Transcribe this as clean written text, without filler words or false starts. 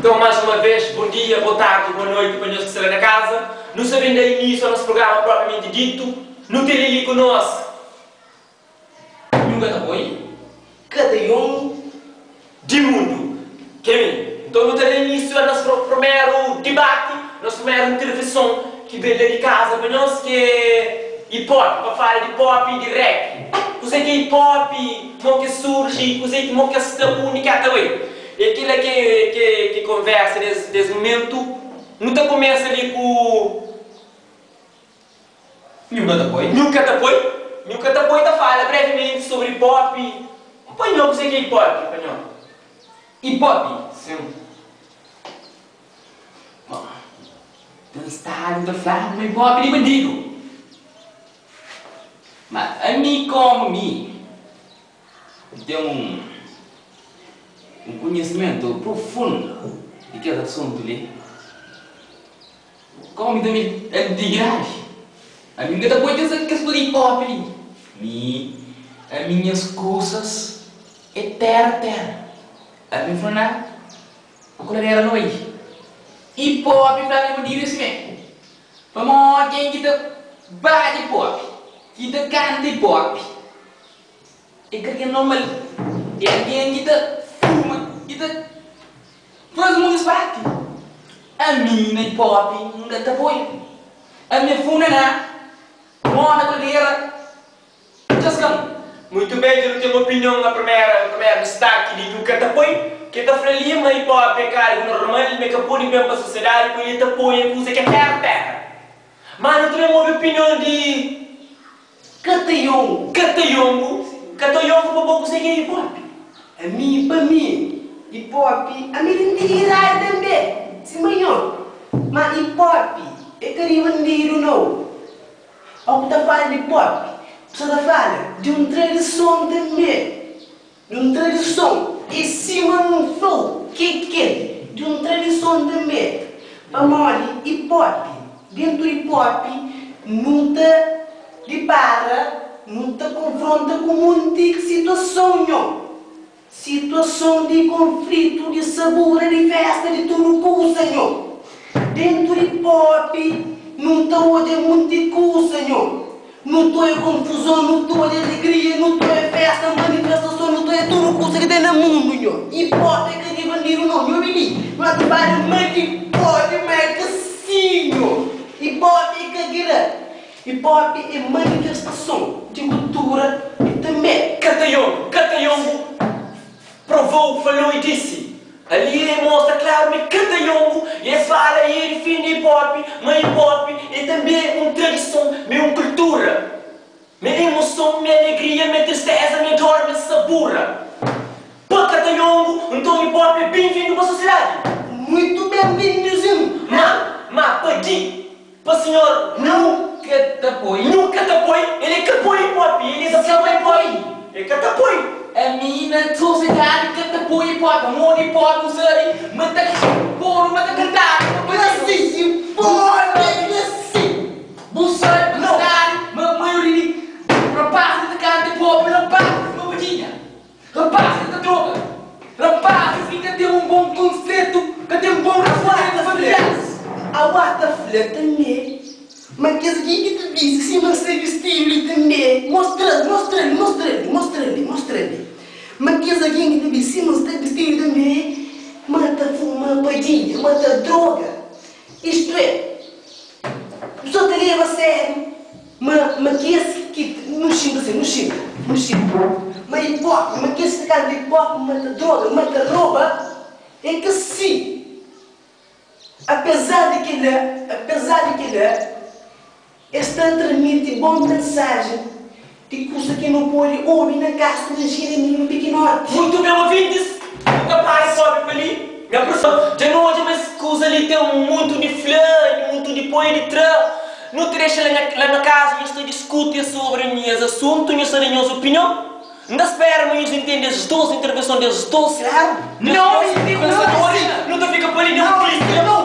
Então, mais uma vez, bom dia, boa tarde, boa noite pa nhos ki sta la na casa. Nu sta ben da início a nos programa propriamente dito. Nu ten li ku nos Nhu ka ta poi Katayongu di mundu. Kemi, nton nu ta da inísiu a nos primeru dibati, nos primeru intervenson ki ben la di kaza pa nhos, ki é hip hop, pa fala di pop i di rap. Kuzê ki é hip hop, mo ki surji, kuzê ki mo ki sta ku undi ki a ta bai. É kila ki é ki é konversa des des mumentu. Nu ta kumesa li ku. Nhu ka ta poi. Nhu ka ta poi. Nhu ka ta poi ta fala brevimenti sobri hip hop. Pa nho kuzê ki é hip hop pa nho? Hip hop? Sim. Bom, ten stadu ta fladu ma hip hop é di bandidu. Ma ami komu mi, N ten un un konhisimentu profundu di kes asuntu li. Komu mi ta mi antiguidadi, ami N ka ta poi kes kes kuza di hip hop li. Mi, ami nhas kusas é tera tera. Ami N fla na kuladera noi. Hip hop fla mi bandidu é simé. Pamodi ken ki ta badja hip hop, ki ta kanta hip hop é ka algen normal. É algen ki ta fuma, ki ta. Faze un disparati. Ami na hip hop N ka ta poi. Ami é funaná, mó na kaldera, txaskan. Muito bem, dja nu ten opinion na primera, primeru distaki di Nhu ka ta poi, ki ta fla li ma hip hop é ka algu normal, ma é ka podi ben pa sosiedadi, poi el ta poi é kuza ki é tera tera. Ma nu ta ben obi opinion di. Katayongu. Katayongu, Katayongu pa bo kuzê ki é hip hop? Ami pa mi hip hop ami di ntiradu tanbe sima nho ma hip hop é ka di bandidu nau o ku ta fala di hip hop bu sa ta fala di un tradison tanbe Di un tradison é sima un flou ke kel di un tradison tanbe, pamodi hip-hop, dentu di hip-hop nu ta dipara, nu ta konfronta ku munti situason nho, situason di konflitu, di sabura, di festa, di tudu kusa nho. Dentu di hip-hop nu ta odja munti kusa nho. Nu ta oia konfuzon, nu ta oia alegria, nu ta oia festa, manifestason, nu ta oia tudu kusa ki ten na mundu, nho. Hip hop é ka di bandidu no, nho obi li, nho ta fala ma di pode, ma é ka si, nho. Hip hop é ka kel-la. Hip hop é manifestason di kultura i tanbe. Katayongu, Katayongu provou, falou e disse. Ali e mostra klaru ma é Katayongu e é fala e é difende hip hop, ma hip hop é tanbe un tradison, ma é un kultura, ma é emoson, ma é alegria, ma é tristeza, ma é dor, ma é sabura. Pa Katayongu, nton hip hop é ben-vindu pa sosiedadi. Muito ben-vinduzinhu. Ma, ma pa di. Pa sinhor nu ka ta poi. Nu ka ta poi. El é ka poi hip hop. El é ka ta poi. El ka ta poi. Ami na sosiedadi ka ta poi hip hop. Pamodi hip hop nu sabe ma ta koru ma ta kantadu ma pa si hip hop é ka si. Bu sabe pa sosiedadi ma maioria di rapazis ki ta kanta hip hop rapazis sima Padilha. Rapazis ki ta droga. Rapazis ki ka ten un bon konsetu, ka ten bon rasionamentu familiaris. Awa ta fla tanbe ma kes algen ki ta bisti sima N sta bistidu li tanbe, mostra-l, mostra-l, mostra-l, mostra-l, mostra-l, ma kes algen ki ta bisti sima N sta bistidu tanbe, ma ta fuma padjinha, ma ta droga. Istu é, Bu sa ta leba sériu ma ma kes ki nu xinta si, nu xinta, nu xinta ma hip hop, ma kes ki ta kanta hip hop ma ta droga, ma ta roba, é ka si. Apezar di kila, apezar di kila, es ta transmiti bon mensajen Di kusa ki nu pode obi na kasa di inxina mininu pikinoti. Muitu ben ouvintis, nu ka para só obi pa li. Nha profesor, dja nu odja ma es kuza li ten mutu di fla i mutu di poi di tra. Nu ta dexa la nha la na kaza nhos ta diskuti sobri es asuntu, nhos ta da nhos opinion. N ta spera ma nhos intende es dos intervenson des dos Klaru! des dos pensadoris. Nu ta fika pa li, da un kliki la.